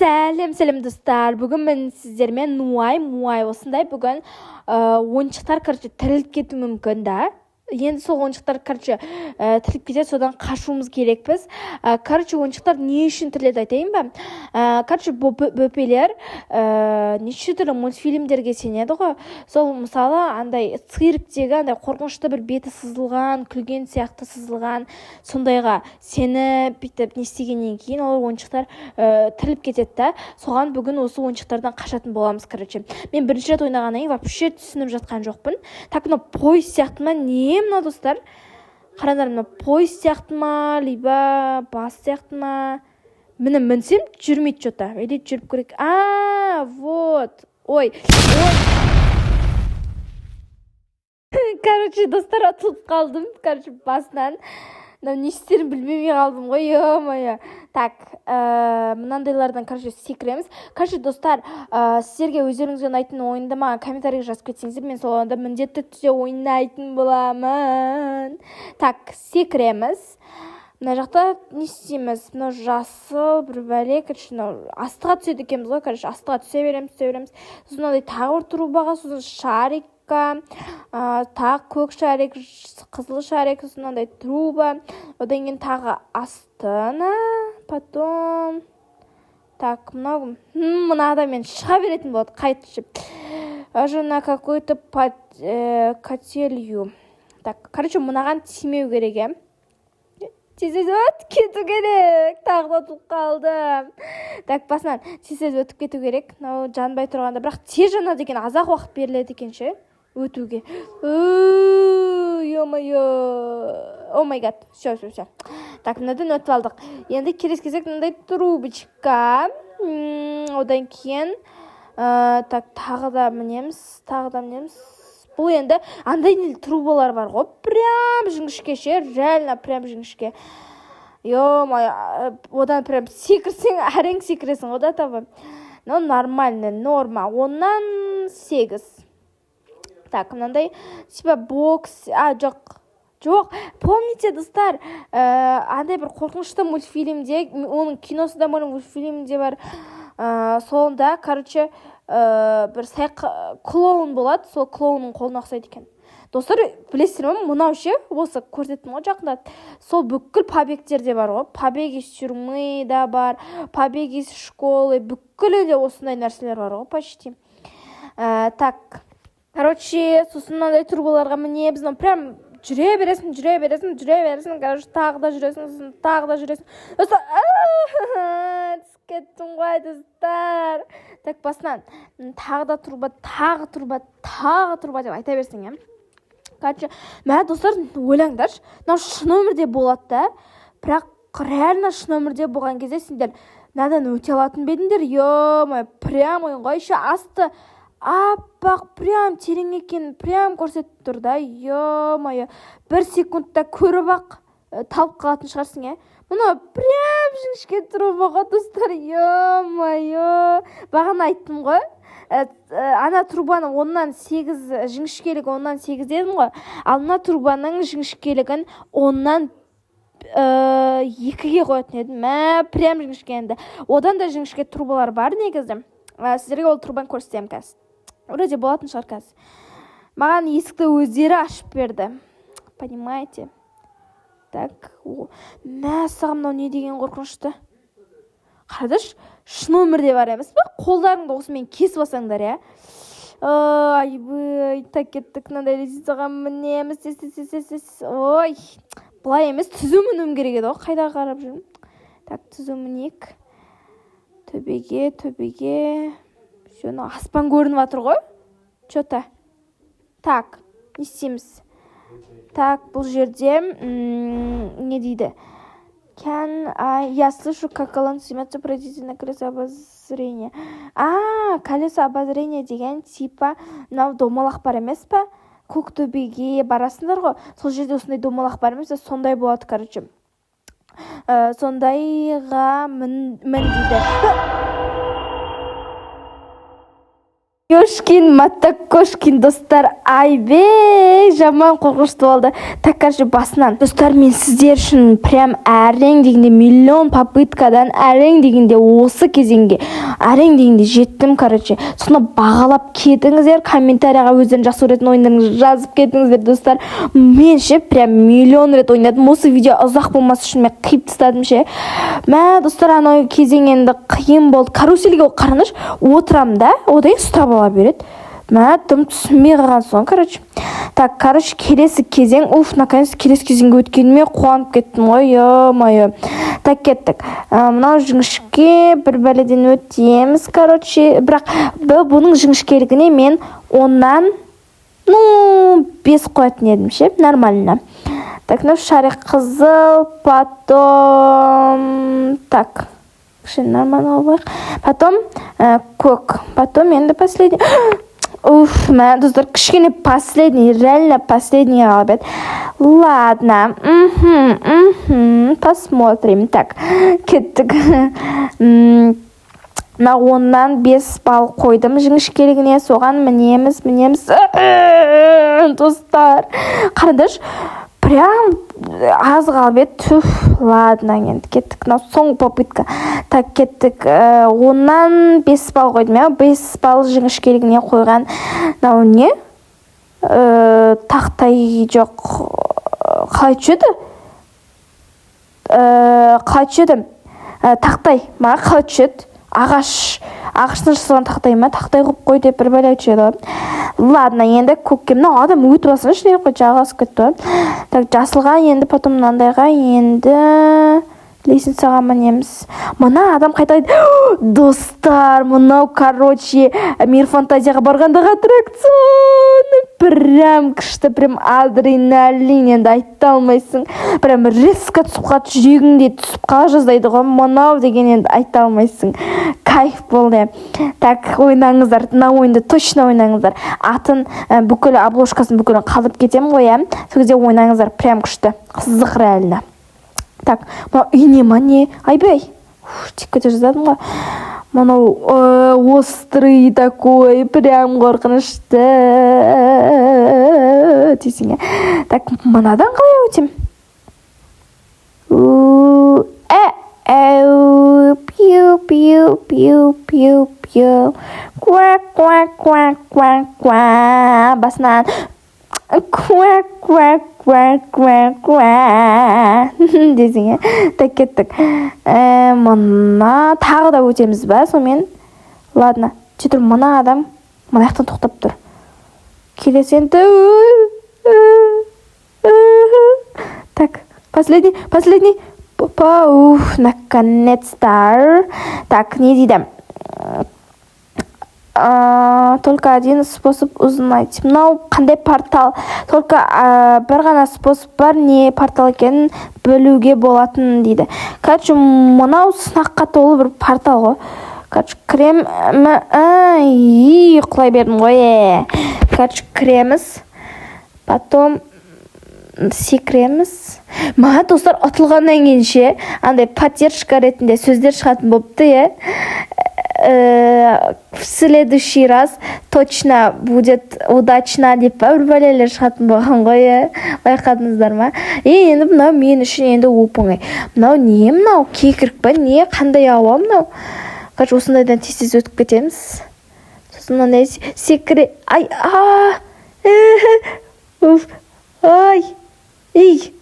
Сәлем, сәлем, достар! Бүгін мен сіздермен нуай муай осындай бүгін ойыншықтар, короче, тіріліп кетуі мүмкін да. Енді сол ойыншықтар, короче, тіріліп кетеді, содан қашуымыз керекпіз. Короче, ойыншықтар не үшін тіріледі, айтайын ба? Короче, бөпелер неше түрлі мультфильмдерге сенеді ғой. Сол, мысалы, андай цирктегі андай қорқынышты бір беті сызылған, күлген сияқты сызылған, сондайға сеніп, бүйтіп не істегеннен кейін ол ойыншықтар тіріліп кетеді да. Соған бүгін осы ойыншықтардан қашатын боламыз. Короче, мен бірінші рет ойнағаннан кейін вообще түсініп жатқан жоқпын. Так, мынау поезд сияқты ма, не мынау, достар? Қараңдар, мынау поезд сияқты ма, либо бас сияқты ма? Міне, мінсем, жүрмейді че то или жүріп көрейік. А, вот, ой, ой! Короче, достар, ұтылып қалдым. Короче, басынан мынау не істерімді білмей қалдым ғой, е мое. Так, мынандайлардан, короче, секіреміз. Короче, достар, сіздерге өздеріңізге ұнайтын ойынды маған комментарийге жазып кетсеңіздер, мен сол ойынды міндетті түрде ойнайтын боламын. Так, секіреміз. Мына жақта не істейміз? Мынау жасыл бір бәле. Короче, мынау астыға түседі екенбіз ғой. Короче, астыға түсе береміз, түсе береміз. Сосын мынандай тағы бір трубаға, сосын шарикка, тағы көк шарик, қызыл шарик, сосын мынандай труба, одан кейін тағы астына, потом, так, мынау мынада мен шыға беретін болады қайтып уже на какой то под котелью. Так, короче, мынаған тимеу керек, иә, тез тез өтіп кету керек. Тағы да ұтылып қалдым. Так, басынан тез тез өтіп кету керек, мынау жанбай тұрғанда. Бірақ тез жанады екен, аз ақ уақыт беріледі екен ше өтуге. Е мое, oh my god! Все, все, все. Так, мынадан өтіп алдық. Енді келесі кезек мынандай трубочка. Одан кейін так, тағы да мінеміз, тағы да мінеміз. Бұл енді андай трубалар бар ғой, прям жіңішке ше, реально прям жіңішке. Е мое, одан прям секірсең, әрең секіресің ғой да табы. Ну, нормально, норма, 8/10. Так, мынандай типа бокс. А, жоқ, жоқ, помните, достар, андай бір қорқынышты мультфильмде, оның киносы да бар, мультфильмде бар, сонда, короче, бір сайқ клоун болады, сол клоунның қолына ұқсайды екен. Достар, білесіздер ма, мынау ше, осы көрсеттім ғой жақында, сол бүкіл побегтерде бар ғой. Побег из тюрьмы да бар, побег из школы, бүкілінде осындай нәрселер бар ғой почти. Так, короче, сосын мынандай трубаларға мінеміз. Мынау прям жүре бересің, жүре бересің, жүре бересің. Короче, тағы да жүресің, сосын тағы да жүресің. Достар, түсіп кеттім ғой, достар. Так, басынан тағы да труба, тағы труба, тағы труба деп айта берсең, иә. Короче, мә, достар, ойлаңдаршы, мынау шын өмірде болады да. Бірақ реально шын өмірде болған кезде сендер мынадан өте алатын ба едіңдер? Е мое, прям ойын ғой. Еще асты аппақ, прям терең екенін прям көрсетіп тұр да. Е мое, бір секундта көріп ақ талып қалатын шығарсың, иә. Мынау прям жіңішке труба ғой, достар. Е мое, бағана айттым ғой, ана трубаны 8/10, жіңішкелігі 8/10 дедім ғой, ал мына трубаның жіңішкелігін 2-ге қоятын едім. Мә, прям жіңішке. Енді одан да жіңішке трубалар бар негізі. Сіздерге ол трубаны көрсетемін қазір, вроде болатын шығар қазір. Маған есікті өздері ашып берді, понимаете? Так, мәссаған, мынау не деген қорқынышты! Қараңдаршы, шын өмірде бар емес па? Қолдарыңды осымен кесіп алсаңдар, иә. Айбай! Так, кеттік, мынандай лестницаға мінеміз. Тез, тез, тез, тез, тез! Ой, былай емес, түзу мінуім керек еді ғой, қайда қарап жүрмін? Так, түзу мінейік, төбеге, төбеге. Все, мынау аспан көрініп жатыр ғой че то. Так, не істейміз? Так, бұл жерде не дейді? Can I... Я слышу, как колонны стремятся, пройдите на колесо обозрения. А, колесо обозрения деген типа мынау домалақ бар емес па? Көк төбеге барасыңдар ғой, сол жерде осындай домалақ бар емес пе? Сондай болады, короче. Сондайға мін, мін дейді. Ёшкин Матакошкин, достар, айбей, жаман қорқынышты болды. Так, короче, басынан. Достар, мен сіздер үшін прям әрең дегенде, миллион попыткадан әрең дегенде осы кезеңге әрең дегенде жеттім, короче. Соны бағалап кетіңіздер, комментарийға өздерің жақсы көретін ойындарыңызды жазып кетіңіздер, достар. Мен ше прям миллион рет ойнадым. Осы видео ұзақ болмас үшін мен қиып тастадым ше. Мә, достар, анау кезең енді қиын болды. Карусельге, қараңдаршы, отырамын да, одан кейін ұстап ала береді. Мә, дым түсінбей қалған соң, короче. Так, короче, келесі кезең. Уф, наконец келесі кезеңге өткеніме қуанып кеттім ғой, ё-моё. Так, кеттік. Мынау жіңішке бір бәледен өтеміз, короче. Бірақ бұның жіңішкелігіне мен 10-нан, ну, 5 қоятын едім ше, нормально. Так, мынау шарик қызыл, потом, так, кішкене нормально қылып алайық. Потом көк, потом енді последний. Уф, мә, достар, кішкене последний, реально последний қалып еді. Ладно, посмотрим. Так, кеттік. Мына 10-нан 5 балл қойдым жіңішкелігіне, соған мінеміз, мінеміз. Достар, қараңдаршы, прям аз қалып еді. Түф, ладно, енді кеттік. Мынау соңғы попытка. Так, кеттік. 10-нан 5 балл қойдым, иә, 5 балл жіңішкелігіне қойған. Мынау не? Тақтай жоқ, қалай түседі? Қалай түседі? Тақтай маған қалай түседі? Ағаш, ағаштан жасалған тақтай ма? Тақтай қылып қой деп бір бәле түседі ғой. Ладно, енді көкке. Мынау адам өтіп алсыншы, не қой, жалғасып кетті ғой. Так, жасылға енді, потом мынандайға, енді лестницаға мінеміз. Мына адам қайталайды, достар. Мынау, короче, Мир фантазияға барғандағы аттракцион. Прям күшті, прям адреналин, енді айта алмайсың. Прям резко түсіп қалады, жүрегің де түсіп қала жаздайды ғой. Мынау деген енді айта алмайсың, кайф болды. Так, ойнаңыздар, мына ойынды точно ойнаңыздар. Атын, бүкіл обложкасын, бүкілін қалдырып кетемін ғой, иә. Сол кезде ойнаңыздар, прям күшті, қызық реально. Так, мынау ине ма, не? Айбай, тиіп кете жаздадым ғой. Мынау острый такой, прям қорқынышты десең, иә. Так, мынадан қалай өтемін? Әу, пиу, пиу, пиу, пиу, пиу, ква, ква, ква, ква, ква. Басынан ква, ква, ква, ква, ква десең, иә. Так, кеттік. Мына тағы да өтеміз ба сонымен? Ладно, че тұр? Мына адам мына жақтан тоқтап тұр. Келесі енді. Так, последний, последний. Опа, уф, наконец-то. Так, не дейді? Только один способ узнать. Мынау қандай портал? Только бір ғана способ бар, не портал екенін білуге болатын дейді. Короче, мынау сынаққа толы бір портал ғой. Короче, кірем. Құлай бердім ғой. Короче, кіреміз, потом секіреміз. Маған, достар, ұтылғаннан кейін ше, андай поддержка ретінде сөздер шығатын болыпты, иә. В следующий раз точно будет удачно деп па, бір бәлелер шығатын болған ғой, иә, байқадыңыздар ма? И енді мынау мен үшін енді оп оңай. Мынау не? Мынау кекірік па, не? Қандай ауа мынау? Короче, осындайдан тез тез өтіп кетеміз. Сосын мынандай секіре, ай, а, уф, ай, ей,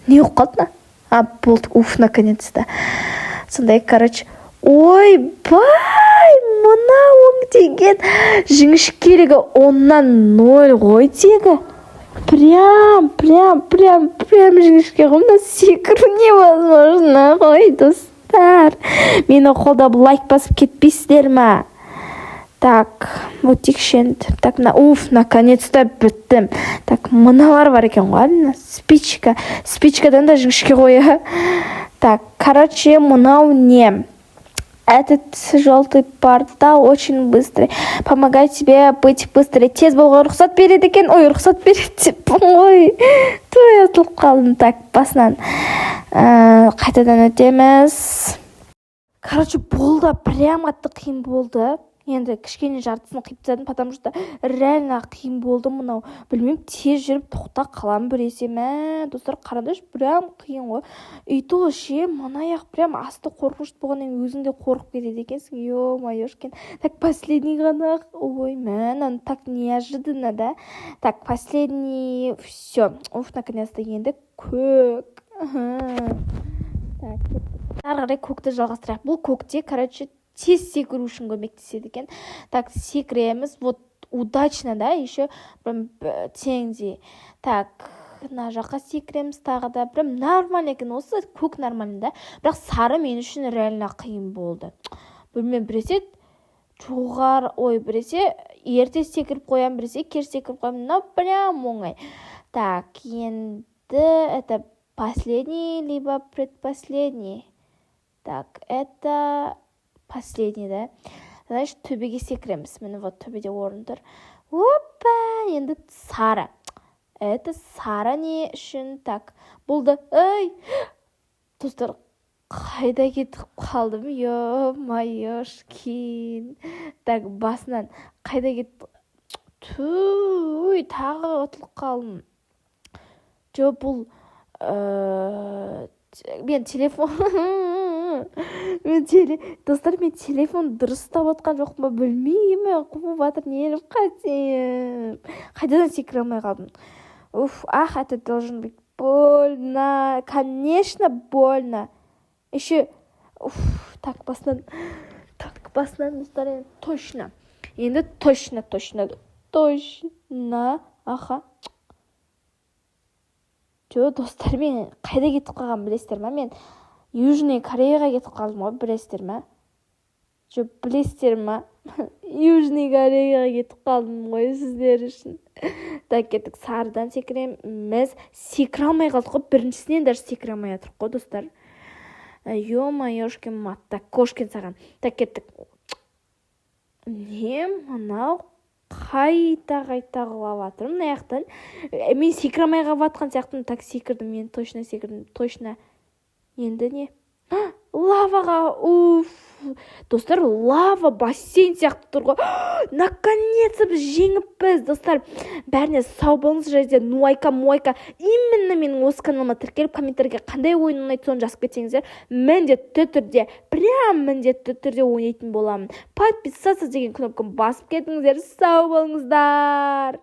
не болып қалды мына? А, болды, уф, наконец то сондай, короче. Ойбай, мынауың деген жіңішкелігі 10-нан 0 ғой тегі. Прям, прям, прям, прям жіңішке ғой. Мына секіру невозможно ғой. Достар, мені қолдап, лайк басып кетпейсіздер ма? Так, өтейікші енді. Так, мына, уф, наконец то біттім. Так, мыналар бар екен ғой, мына спичка, спичкадан да жіңішке ғой, иә. Так, короче, мынау не? Этот желтый портал очень быстрый. Помогает тебе быть быстрее. Тез болуға рұқсат береді екен. Ой, рұқсат береді деп. Ой, той, ұтылып қалдым. Так, басынан. Қайтадан өтеміз. Короче, бұл да прям қатты қиын болды. Енді кішкене жартысын қиып тастадым, потому что реально қиын болды мынау. Білмеймін, тез жүріп тоқтап қаламын біресе. Мә, достар, қараңдаршы, прям қиын ғой. И то ше, мына аяқ прям асты қорқынышты болғаннан кейін өзің де қорқып кетеді екенсің, ё-моёшкин. Так, последний ғана. Ой, мә, мынаны так неожиданно да. Так, последний, все, уф, наконец то енді көк. Так, ары қарай көкті жалғастырайық. Бұл көкте, короче, тез секіру үшін көмектеседі екен. Так, секіреміз. Вот удачно да, еще прям теңдей. Так, мына жаққа секіреміз тағы да. Прям нормально екен осы көк, нормально да. Бірақ сары мен үшін реально қиын болды. Білмеймін, біресе жоғары, ой, біресе ерте секіріп қоямын, біресе кеш секіріп қоямын. Мынау прям оңай. Так, енді это последний либо предпоследний. Так, это последний да. Значит, төбеге секіреміз. Міне, вот төбеде орын тұр. Опа, енді сары. Это сары не үшін? Так, болды. Ей, достар, қайда кетіп қалдым? Ё-моёшкин. Так, басынан қайда кетті? Туй, тағы ұтылып қалдым. Жоқ, бұл мен телефон, мен теле, достар, мен телефон дұрыс ұстап отқан жоқпын ба, білмеймін. Қуып жатыр, не қайтемін? Қайтадан секіре алмай қалдым. Уф, ах, это должен быть больно, конечно, больно еще. Уф, так, басынан. Так, басынан, достар. Енді точно, енді точно, точно, точно. Аха, жоқ, достар, мен қайда кетіп қалғанымды білесіздер ма? Мен Южный Кореяға кетіп қалдым ғой, білесіздер ма? Жоқ, білесіздер ма? Южный Кореяға кетіп қалдым ғой сіздер үшін. Так, кеттік, сарыдан секіреміз. Секіре алмай қалдық қой, біріншісінен даже секіре алмай жатырмық қой, достар. Ё-моёшкин мат, так, кошкин саған. Так, кеттік. Не мынау? Қайта қайта құлап жатырмын мына жақтан. Мен секіре алмай қалып жатқан сияқтымын. Так, секірдім мен, точно секірдім, точно. Енді не? Лаваға. Уф, достар, лава бассейн сияқты тұр ғой. Наконец то біз жеңіппіз, достар. Бәріне сау болыңыз. Және де нуайка муайка, именно менің осы каналыма тіркеліп, комментарийге қандай ойын ұнайды, соны жазып кетсеңіздер, міндетті түрде, прям міндетті түрде ойнайтын боламын. Подписаться деген кнопканы басып кетіңіздер. Сау болыңыздар.